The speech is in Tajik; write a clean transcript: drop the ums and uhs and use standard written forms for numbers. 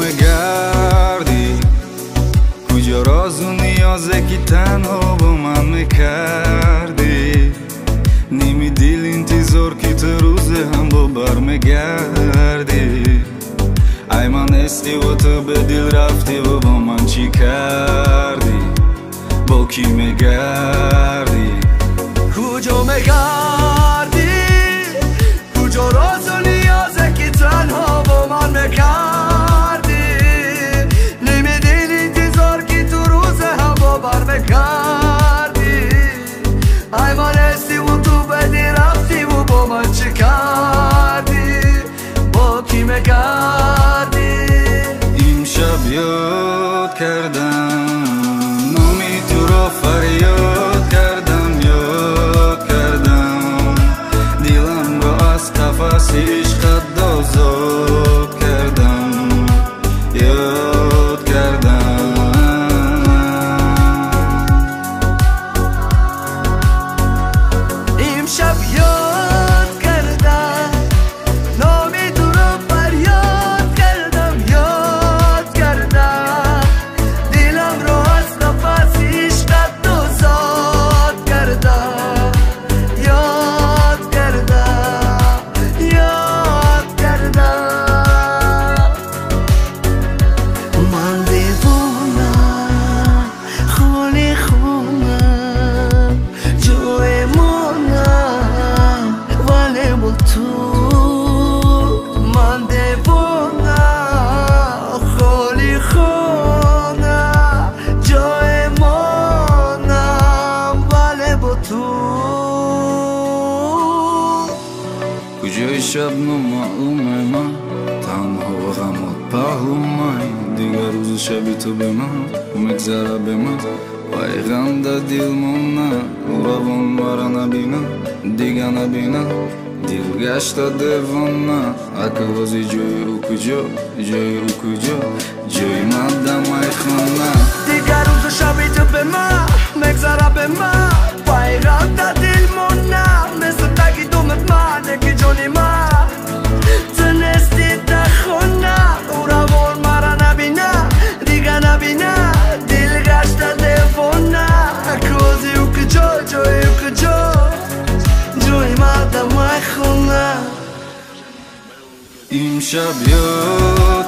мегардӣ? Куҷо розу ниёзе ки танҳо бо ман мекардӣ? Ними дил интизор ки ту рӯзе ҳам бо бармегардӣ. Ай ман нестиву ту бе дил рафтиву бо ман чӣ кардӣ? Бо кӣ мегардӣ? Куҷо мегардӣ? Куҷо розу ниёзе ки танҳо бо ман мекардӣ? Ними дил интизор ки ту рӯзе ҳам бо бармегардӣ. Ай ман нестиву ту бе дил рафтиву бо ман чӣ кардӣ? Бо кӣ мегардӣ? Имшаб ёд кардам номи туро, фарёд кардам, ёд кардам, диламро аз қафаси ишқат озод кардам, ёд кардам. Имшаб ёд кардам номи туро, фарёд кардам, ёд кардам, диламро аз қафаси ишқат озод кардам, ёд кардам, ёд кардам. Ман девона, холи хона, ҷое монам, вале бо ту. Ман девона, холи хона, ҷое монам, вале бо ту. Куҷои шаб номаълуме ман, танҳо ва ғамот паҳлумай. Дигар рӯзу шаби ту бе ман мегзара бе ман, вай ғам дар дил мона, равон мара набина, дига набина, дил гашта девона. Акавози ҷои ӯ куҷо, ҷои ӯ куҷо, ҷои ман дар майхона. Дигар рӯзу шаби ту бе ман мегзара бе ман, вай ғам дар дил мона, мисли таги думат ман, яки ҷони ман. Ту нести дар хона, ӯ равон мара набина, дига набина, дил гашта девона. Акози ӯ куҷо, ҷои ӯ куҷо, ҷои ман дар майхона. Имшаб ёд